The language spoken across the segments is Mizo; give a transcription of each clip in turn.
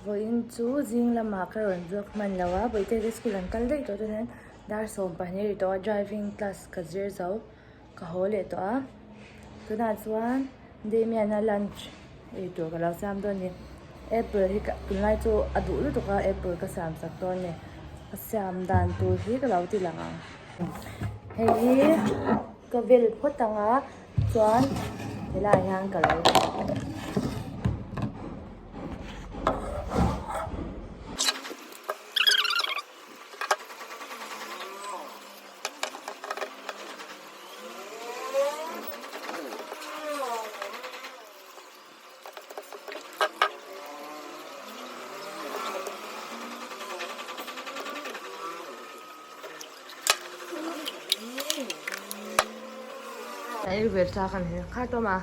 Vawiin chu zing lamah ka rawn vlog hman lo a, Bawihte te school an kal daih tawh chuan hian dar 12 ri tawh a driving class ka zir zo ka haw leh tawh a tunah chuan Damian-a lunch ei tur ka lo siam dawn a ni apple hi ka tunlai chu a duh lutuk a apple ka siam sak dawn a ni a siam dan tur hi ka lo ti lang ang hei hi ka vel phawt ang a chuan helaiah hian ka lo. Ei ve chak a ni kha tawm a.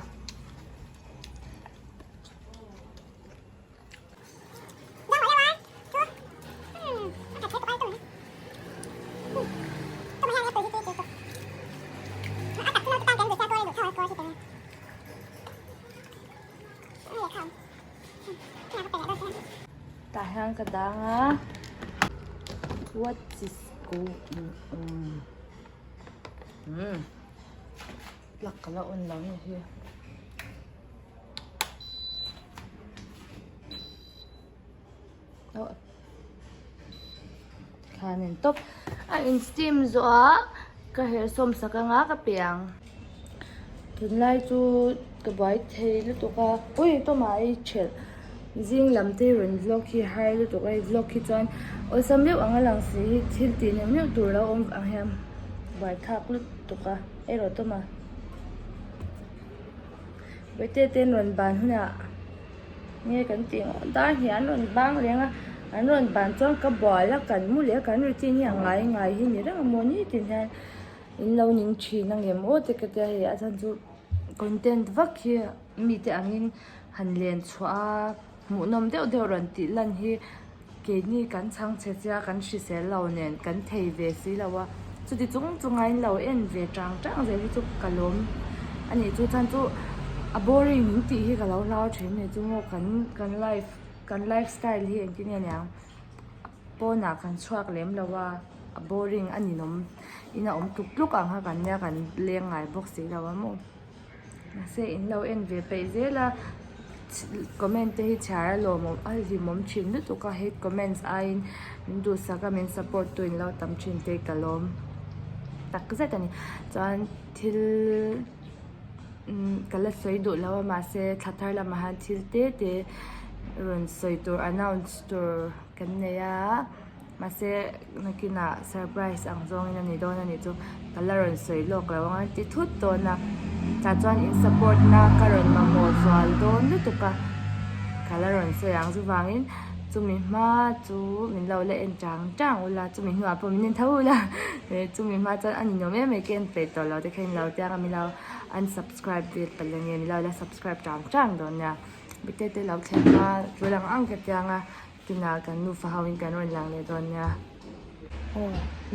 Tah hian ka dang a what is going on umm plug ka la on lo ni hi. Khanin tawp a in steam zawh a ka herh sawm sak anga ka pe ang tunlai chu ka buai thei lutuk a ui tawmah i thelh zing lam te rawn vlog hi har lutuk a hei vlog hi chuan awlsam deuh ang a lang si hi thil tih neuh neuh tur lo awm ang hian buaithlak lutuk a erawh tawmah. Bawihte te an rawn ban hunah nge kan tih ang dar hi an rawn bang leng a an rawn ban chuan ka bual a kan mu leh a kan routine hi a ngai ngai hi ni reng a maw nitin hian in lo ning thin ang em aw te ka tia hei a chhan chu content vak hi mite angin han len chhuah a hmuhnawm deuh deuh rawn tih lan hi. Keini kan chhang chhe chia kan hrisel lo nen kan thei ve si lo a, chuti chung chunga in lo en ve chang chang zel hi chu ka lawm a nih chu chhan chu a boring in tih hi ka lo hlau thin a ni chu maw kan kan life kan life style hi engtin nge niang pawnah kan chhuak lem lo a a boring a ninawm in a awm tluk tluk ang kha kan nia kan leng ngai bawk si lo a maw. Mahse in lo en ve peih zel a comment te hi chhiar a lawmawm a hlimawm thin lutuk a hate comments aiin min duhsak a min support tu in lo tam thin te ka lawm tak zet a ni chuan thil umm ka la sawi duh lo a mahse thla thar lamah hian thil te te rawn sawi tur announce tur kan nei a. Mahse nakinah surprise ang zawngin a ni dawn a nih chu ka la rawn sawi lawk lo ang a ti thut dawn a tah chuan in support na ka rawn mamawh zual dawn lutuk a ka la rawn sawi ang chuvangin chumi hma chu min lo la en chang chang ula chumi hnuah pawh min en tho ula chumi hma chuan a ninawm em mai ka en peih tawh lo te kha in lo tia ang a min lo unsubscribe vel palh ange min lo la subscribe chang chang dawn nia mite te lo thleng a tul ang ang ka tia ang a. Tunah kan nufa ho in kan rawn lang leh dawn nia. Aw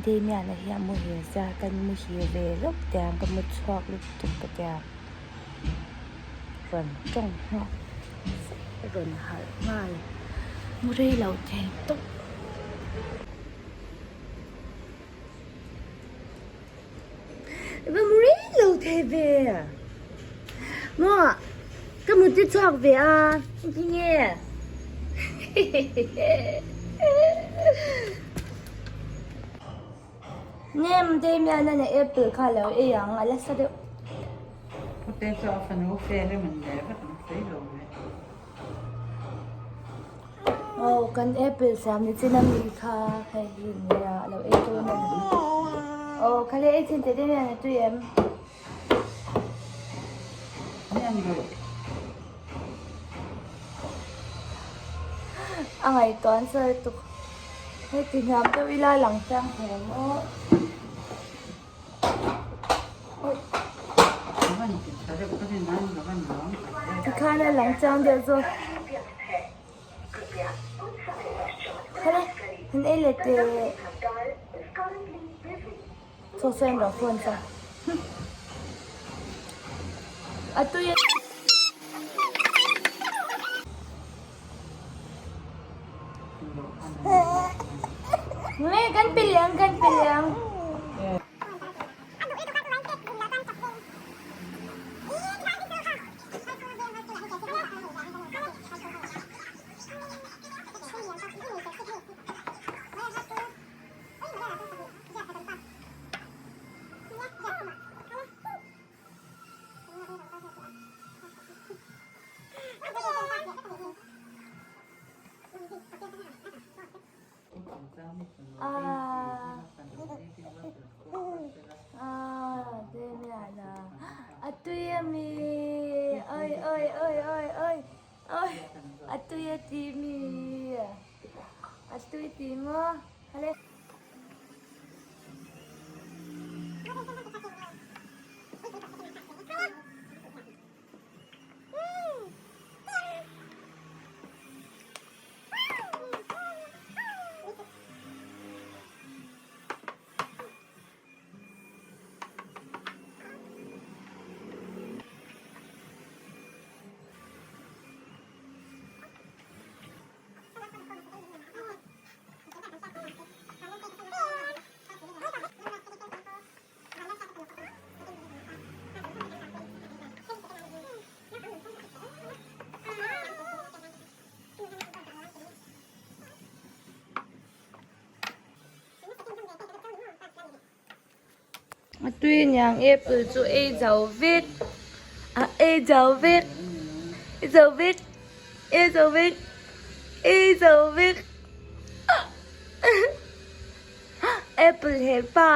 Damian-a hi a muhil sia kan muhil ve lawk teh ang ka mu chhuak lutuk ka tia rawn tawng nghal rawn harh nghal mu rei lo thei tawp. Va mu rei lo thei ve maw ka mut chu chhuak ve a tinge nem Damian a apple kha lo ei ang a la sa deuh. Pute chu a fanu fel em an leh vek ang sawi lo ve. Aw kan apple siam ni chin ami kha hei hi nia a lo ei dawn a ni aw khale ei chin teh te hian a tui em. A ngaihtuah an sawi tuk hei ti hniam deuh ila lang chiang thei ang aw. Tikhan a lang chiang deuh zawk. Khale han ei leh teh. Chaw sawn rawh phone chu. A tui a. Nge kan pe leh ang kan pe leh ang. A tui a mi oi oi oi oi oi oi a tui a ti mi a tui ti maw hale. A tui aniang apple chu ei zo vek a ei zo vek ei zo vek ei zo vek ei zo vek apple helpa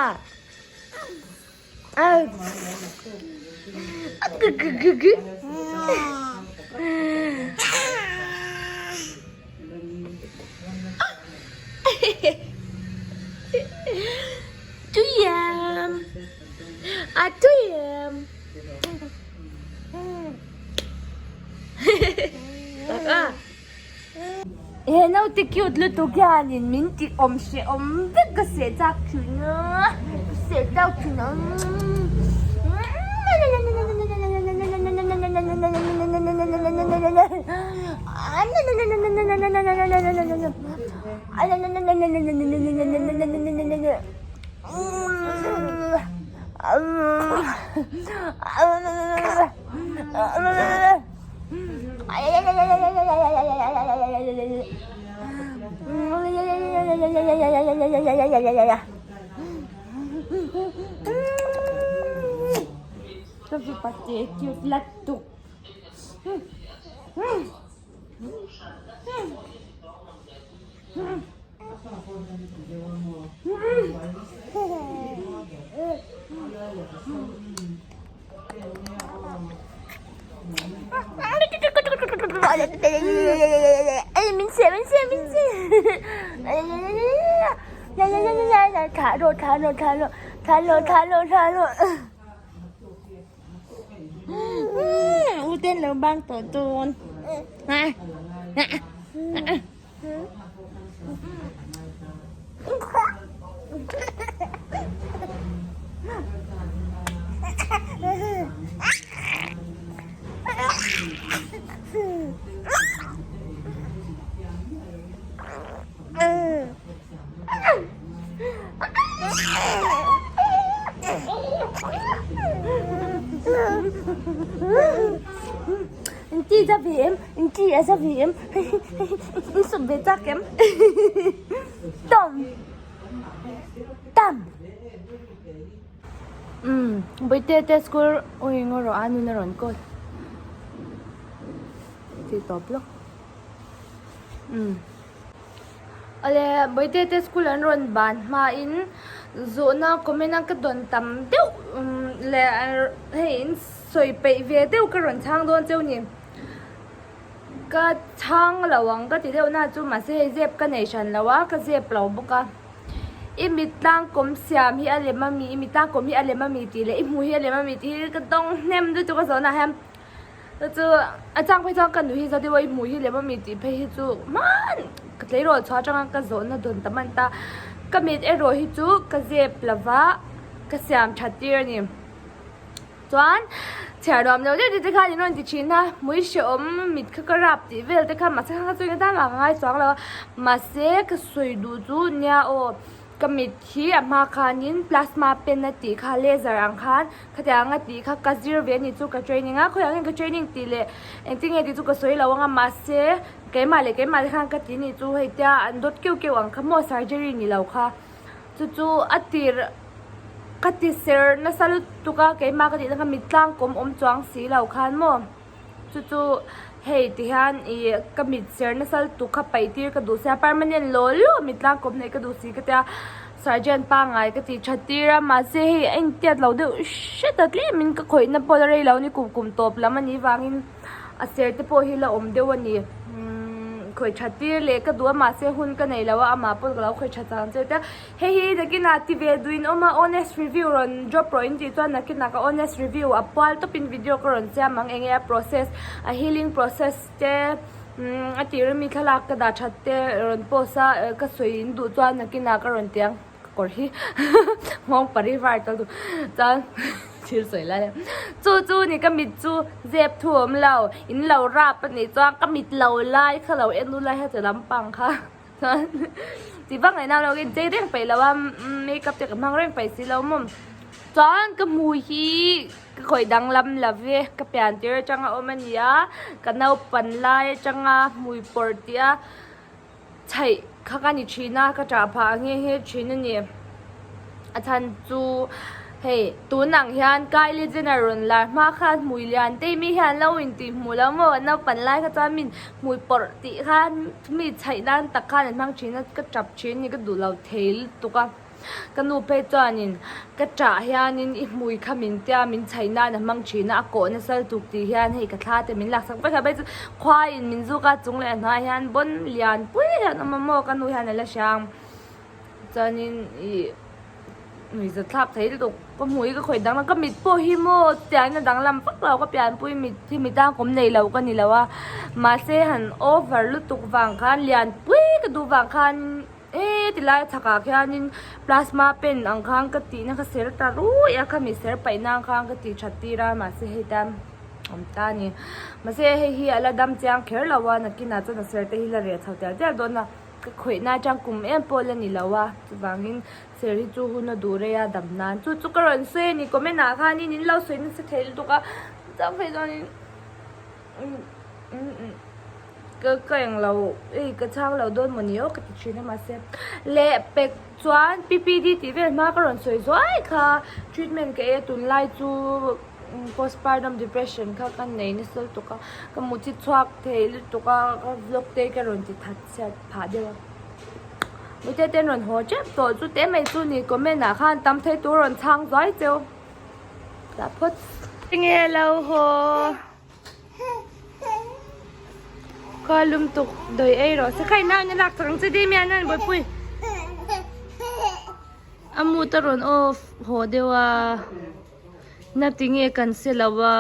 Tui em a tui em tak a he naute cute lutuk hianin min ti awm hrehawm vek ka seh chak thin a ka seh chak thin a Ka vipa te cute lutuk. Min seh min seh min seh thlah rawh thlah rawh thlah rawh thlah rawh thlah rawh thlah rawh u ten lo bang tawh dawn. Inti za ve em inti a za ve em in sawp ve chak em tam tam umm Bawihte te school ui ngaw rawh a nun a rawn call tih tawp lawk umm. Awle Bawihte te school an rawn ban hmain zawhna comment a ka dawn tam deuh leh hei in sawi peih ve deuh ka rawn chhang dawn cheu ni. Ka chhang lo ang ka ti deuh na chu mahse hei zep ka nei hran lo a ka zep lo bawk a. I mit tlang kawm siam hi a lem a mi i mit tlang kawm hi a lem a mi tih leh i hmuh hi a lem a mi tih hi ka dawng hnem lutuk a zawhna ah hian. Chu chu a chang phei chuan ka nuih hi zati pawh i hmuh hi lem ami tih phei hi chu hman ka tleirawl chhuah atanga ka zawhna dawn ta hman ta ka mit erawh hi chu ka zep lova ka siam that tir a ni. Chuan chhiar nuam lo deuh deuh te khan in rawn ti thin a, hmui hrehawm mit kha ka rap tih vel te kha mahse kha chu engatan mah ka ngai chuang lo a, mahse ka sawi duh chu nia aw ka mit hi a hma khanin plasma pen a tih kha laser ang khan khatiang a tih kha ka zir ve a ni chu ka training a, khawiah nge ka training tih leh engtin nge tih chu ka sawi lo ang a mahse keimah leh keimah te khan ka ti ni chu hei tia an dawt keuh keuh ang kha maw surgery ni lo kha. Chu chu a tir ka ti ser nasa lutuk a keimah ka tihna kha mit tlang kawm awm chuang si lo khan maw chu chu hei ti hian ih ka mit ser nasa lutuk kha paih tir ka duh sia permanent law law mit tlang kawm neih ka duh si ka tia surgeon pangngai ka tih that tir a mahse hei a intiat lo deuh hret a tlemin ka khawihna pawh la rei lo a ni kum kum tawp lam a nih vangin. A ser te pawh hi la awm deuh a ni. Umm khawih that tir leh ka duh a mahse hun ka nei lo a amah pawn ka lo khawih that chang che tia. Hei hi nakinah ti ve duh in awm a honest review rawn drop rawh in tih chuan nakinah ka honest review a pual tawp in video ka rawn siam ang enge a process a healing process te umm a tir ami thlalak ka dah that te rawn post a ka sawi in duh chuan nakinah ka rawn ti ang. Ka kawr hi nghawng pari var tal duh chuan thil sawi lai a chu chu ni ka mit chu zep thu awm lo in lo rap a nih chuan ka mit lo lai kha lo en u lai heti lampang kha chuan ti vak ngaih nau lo in chei reng peih lo a makeup te ka hmang reng peih si lo maw chuan ka hmui hi ka khawih danglam lo ve ka pian tir atanga awm a ni a ka naupan lai atanga hmui pawrh tih a. Chhaih kha ka ni thin a, ka ṭah phah nghe nghe thin a ni. A chhan chu hei tun ang hian Kylie Jenner rawn lar hma khan hmui lian te mi hian lo intih hmuh lo maw an naupan lai kha chuan min hmui pawrh tih khan mi chhaih nan tak khan an hmang thin a, ka ṭap thin a ni ka duh lo thei lutuk a. Ka nu phei chuanin ka ṭah hianin i hmui kha min tia min chhaih nan a hmang ṭhin a, a kawh nasa lutuk tih hian hei ka thla te min laksak vek a, phei chu khuaiin min zuk a chung leh a hnuaiah hian bawn lian pui hian awm a maw ka nu hian a la hria ang chuanin ih nuihza thlak thei lutuk ka hmui ka khawih danglam ka mit pawh hi maw chutiangin a danglam vak lo ka pianpui mit hi mit a kawm nei lo ka ni lo a mahse han over lutuk vang khan lian pui ka duh vang khan. E tilai chhakah khianin plasma pen ang khan ka tihna kha ser ta ruih a khami ser paih nan khan ka tih that tir a mahse hei tan awm ta a ni mahse hei hi a la dam chiang kher lo a nakinah chuan a ser te hi la reh chho tial tial dawn a ka khawihna atang kum em pawh la ni lo a chuvangin ser hi chu hun a duh rei a dam nan chu chu ka rawn sawi a ni comment ah khanin in lo sawi nasa thei lutuk a chang phei chuanin Ka ka eng lo ei ka chhang lo dawn maw ni aw ka ti thin a mahse leh pek chuan ppd tih vel hma ka rawn sawi zuai kha treatment ka ei a tunlai chu postpartum depression kha ka nei nasa lutuk a ka mu chi chhuak thei lutuk a ka vlog te ka rawn ti that chhiat phah deuh a mite ten rawn haw tep tawh chu te mai chu ni comment ah khan tam thei tur rawn chhang zuai cheu tah phawt. Enge lo haw. Khaw lum tuk dawi ei rawh se khaih nau in a lak chak ang che Damian an buaipui a mood a rawn off haw deuh a na tinge kan se lo a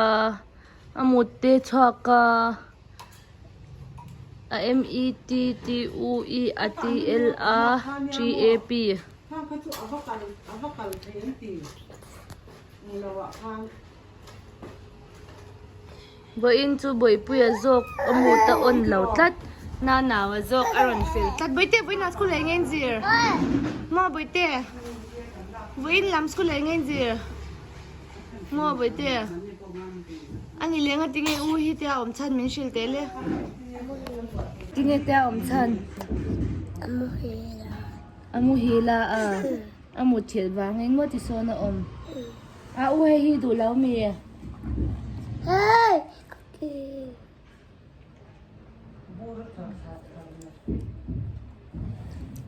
a mood te chhuak a a m e t t u e a t l a g a p. Vawiin chu Bawihpuia zawk a mut a on lo tlat Nanaua zawk a rawn fel tlat Bawihte vawiin ah school ah eng nge in zir maw Bawihte vawiin lam school ah eng nge in zir maw Bawihte a ni leh nga tinge u hi tia awm chhan min hrilh teh le tinge tia awm chhan a muhil a a. A mutthilh vang eng maw ti sawn a awm. A u hei hi duh lo mi?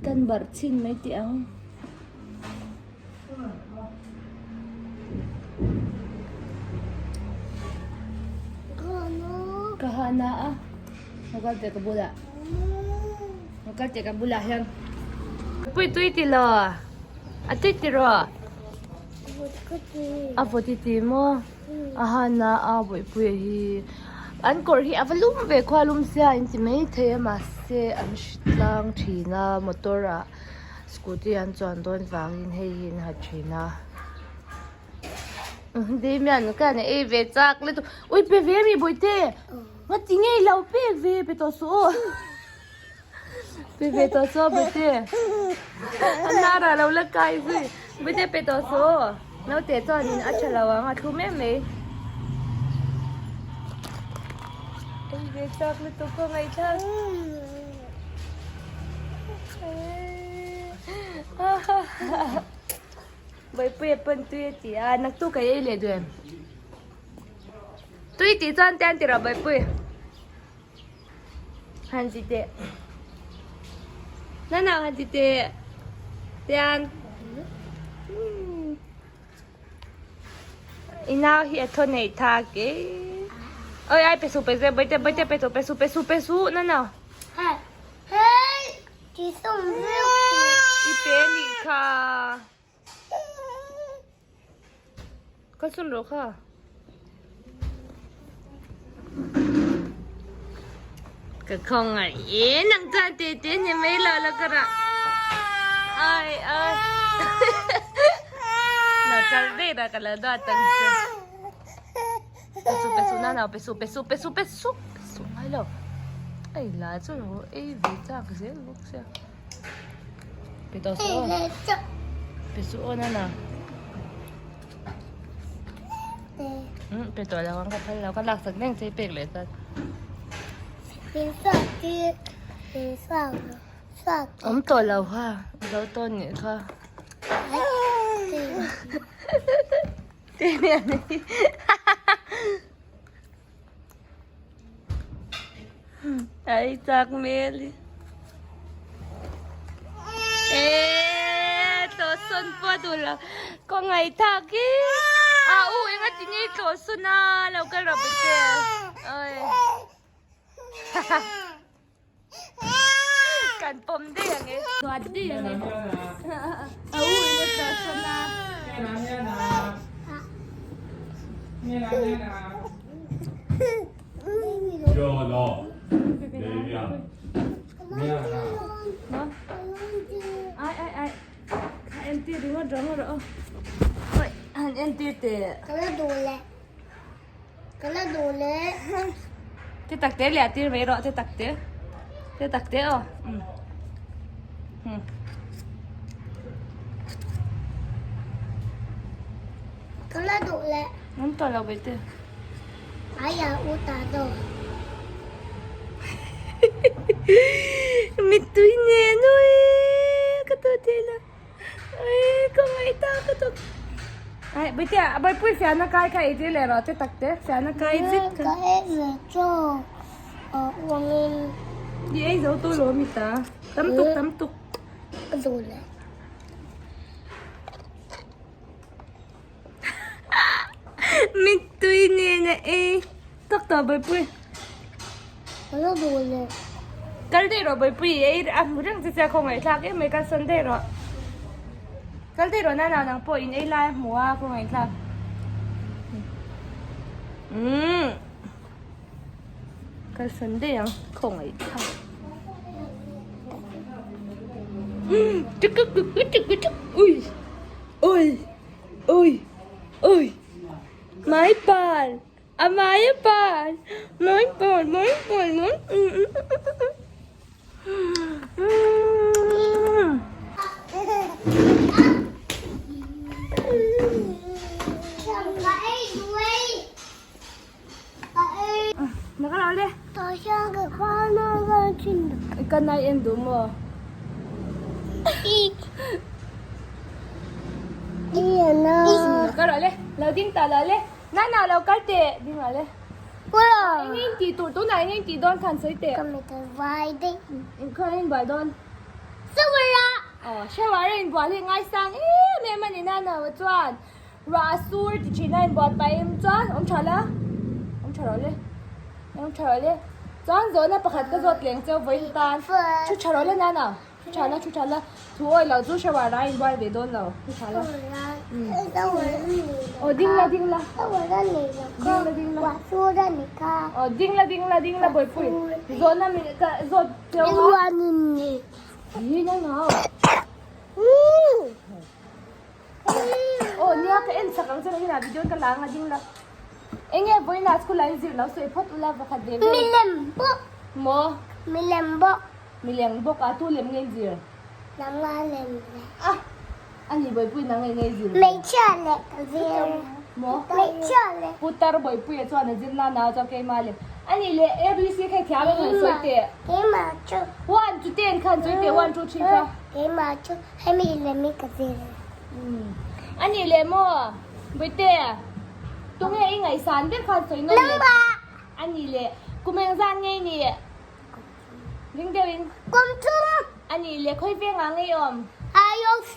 Kan barh chhin mai teh ang. Ka ha na a. Ka kal teh ka bulah. Ka kal teh ka bulah hian. Pui tui ti lo. A tui ti rawh. A vawt i ti maw? A ha na a bawihpuia hi. An kawr hi a va lum ve khua lum sia in ti mai thei a mahse an hri tlang thin a motor ah scooty an chuan dawn vangin hei hi an ha thin a. Damian khan a ei ve chak lutuk. Ui pe ve mi Bawihte. Ngati nge i lo pek ve pe tawh suh aw. Pe ve tawh suh aw Bawihte. A nar ah lo la kai zui. Bawihte pe tawh suh aw. Naute chuanin a tha lo ang a thlum em mai. Ei ve chak lutuk ka ngaihthlak. Bawihpuia pawn tui a ti a, naktuk a ei leh duh em? Tui tih chuan te an ti rawh Bawihpui. Han ti teh. Nana han ti teh. Tian. I nau hi a thaw nei thak e. Oi ai pe su pe ze Bawihte Bawihte pe su pe su pe su pe su nana. I pe nih kha. Ka chun rawh kha. Ka khawngaih e nang chuan te te ni mai lo la ka rah. Ai ai. Lo kal daih dah ka lo duat ang che. Pesu pesu na nau pesu pesu pesu pesu pesu ngai lo. Ei la chu lo ei ve chak zel bawk sia. Pe tawh suh aw. Pe suh aw nana. Um pe tawh lo ang ka phal lo ka lak sak reng che i pek leh chuan. Awm tawh lo kha zo tawn nih kha. Ai chak hmel hi. Eee tlawh sawn pawh a duh lo. Ka ngaihthak hi. A u enga ti nge tlawh sawn a lo kal rawh bete. Oi. Kan pawm daih ang e. Duat daih ang e. A u in a tlawh sawn a. Ai ai ai. Kha entir ringawt ringawt rawh aw. Oi han entir teh. Ka la duh leh. Ka la duh leh. Te tak te leh a tir mai rawh te tak te. Te tak te aw. Um. Hmm. Ka la duh leh. An tawh lo bai te. Ai a u ta do. Mittui nen ui ka tu thei lo. Ui ka ngaih ta ka tu. Ai bai te bai pui fiana kai kha ei tir leh rawh te tak te fiana kai zit kha. Ka ei ve chaw. Uangin. I ei zo tu lo mi ta. Tam tuk tam tuk. Ka duh leh. Mittui nen a ei. Tak tawh Bawihpui. Ka la duh leh. Kal daih rawh Bawihpui i ei a hmu reng che che a khawngaihthlak em mai kal sawn daih rawh. Kal daih rawh nana nang pawh in ei lai a hmu a khawngaihthlak. Umm. Kal sawn daih ang khawngaihthlak. Tuk tuk tuk tuk tuk ui. Ui! Ui! Ui! Mai pal! A mai a pal! Mai pal! Mai pal! Mai Ka nai en duh maw? Ka rawh le, lo ding ta la le. Nana lo kal teh, ding la le. Eng in tih tur tunah eng in tih dawn khan sawi teh. Khaw in bual dawn. Aw, shower a inbual hi ngaisang em em a ni Nana chuan. Ruah a sur ti thin a inbuat pah em chuan awm tha la, awm tha rawh le, awm tha rawh le. Chuan zawhna pakhat ka zawt leng cheu vawiin tan thu tha rawh le Nana, thu tha la, thu tha la, thu awih loh chu shower a inbual ve dawn lo, thu tha la. Aw ding la ding la, ding la ding la, aw ding la ding la ding la Bawihpui, zawhna min ka zawt cheu a. Ih Nana. Aw nia ka en. en sak ang che nakinah video ka la anga ding la. Enge vawiinah school ah in zir lo sawi phawt ula pakhat ve ve. Milem bawk. Maw? Milem bawk. Milem bawk a tu lem nge in zir? Nanga lem le. Ah! Ani Bawihpui nang enge i zir ve? Hmeichhia leh ka zir. Maw? Hmeichhia leh. Putar Bawihpuia chuan a zir nana chuan keimah lem. Ani leh ABC kha i thiam em han sawi teh. Keimah chu. One to ten kha han sawi teh one two three kha. Keimah chu hemi lem hi ka zir. Ani leh maw Bawihte tunge i ngaihsan ber kha han sawi nawn leh. Nangmah. Ani leh kum engzan nge i nih? Ring deuhin. Kum thum. Ani leh khawi vengah nge i awm? IOC.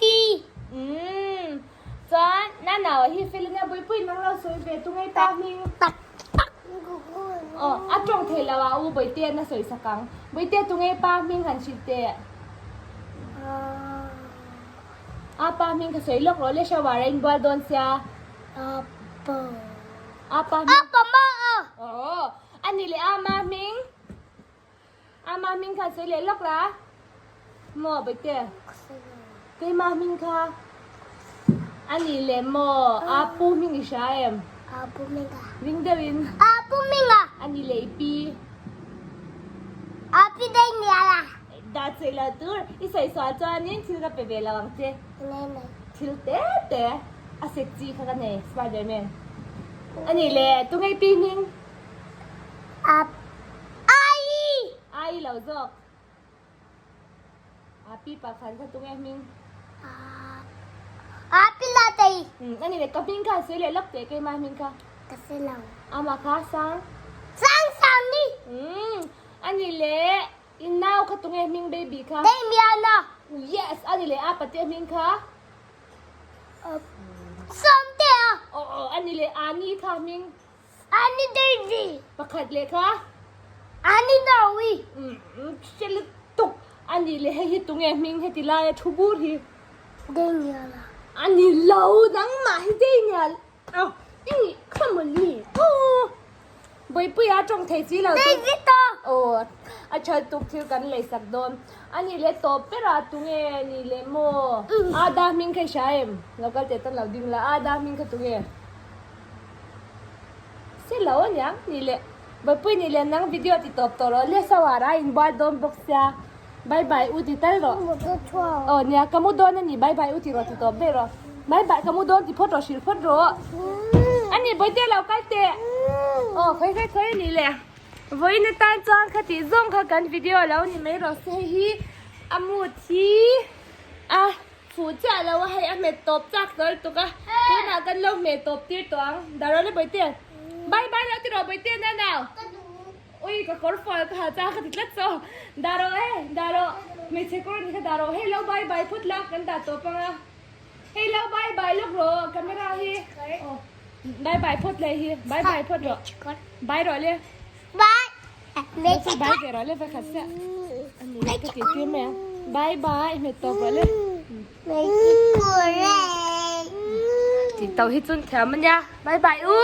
Umm. Chuan Nanaua hi fel ania Buipui nang lo sawi ve tu ngei pa hming. Tak tak. Aw a tawng thei lo a u Bawihte an a sawi sak ang. Bawihte tu ngei pa hming han hrilh teh. A pa hming ka sawi lawk rawh le shower a inbual dawn sia. Apa. Apa hming. Apa ma a. Aw. Ani leh ama hming. Ama hming kha sawi leh lawk la. Maw Baihte? Keima hming kha a ni leh maw? A pu hming i hria em? A pu hming a. Ring deuhin. A pu hming a. A ni leh i pi. A pi daih nia la. Dah chei lo tur. I sawi sual chuanin thil ka pe ve lo ang che. Nei nei. Thil te te a sek chi kha ka nei Spiderman. A ni leh tunge i pi hming? A Ai! Ai lo zawk. A pi pa khan kha tunge hming? A A pi la tei. Um ani le ka hming kha sawi leh lawk teh keimah hming kha. Ka sawi lo. Ama kha sang. Sang sang ni. Um ani le i nau kha tunge hming baby kha? Damiana. Yes ani le a pate hming kha? Sawmtea. Aw aw ani le Ani kha hming? Ani Daisy. Pakhat leh kha. Ani Nawi. Hre lutuk. Ani leh hei hi tunge hming heti laia thu bur hi. Daniel. Ani lo nangmah hi Daniel. Aw i nih kha mawni. Aw Bawipuia tawng thei chi lo chu. Daisy ta. Aw a tha tuk thil kan lei sak dawn. Ani leh tawp berah tunge ni leh maw. Ada hming kha i hria em? Lo kal teh tan lo ding la. Ada hming kha tunge? Se lo aniang ni leh Bawihpui ni leh nang video ti tawp tawh rawh le shower a inbual dawn bawk sia bye bye u ti tal rawh aw nia ka mu dawn ani bye bye u ti rawh ti tawp daih rawh bye bye ka mu dawn ti phawt rawh hrilh phawt rawh ani Bawihte lo kal teh aw khawi khawi khawi ani leh vawiin atan chuan khatih zawng kha kan video lo ni mai rawh se hei hi a mood hi a. Fuh chiah lo a hei a hmet tawp chak tawh lutuk a tunah kan lo hmeh tawp tir tawh ang Darole Bawihte bye bye lo ti rawh Bawihte na nau ui ka kawr fual ka ha chang ka ti tlat chaw Daro e Daro hmeichhe kawr a ni kha Daro hei lo bye bye phut la kan dah tawp ang a hei lo bye bye lawk rawh camera hi aw bye bye phawt le hi bye bye phawt rawh bye rawh le. Bye. Bye ve rawh le va khat chiah. Ani le ka tih tir mai a. Bye bye hmet tawp rawh le. Tih tauh hi chun thiam ania. Bye bye u.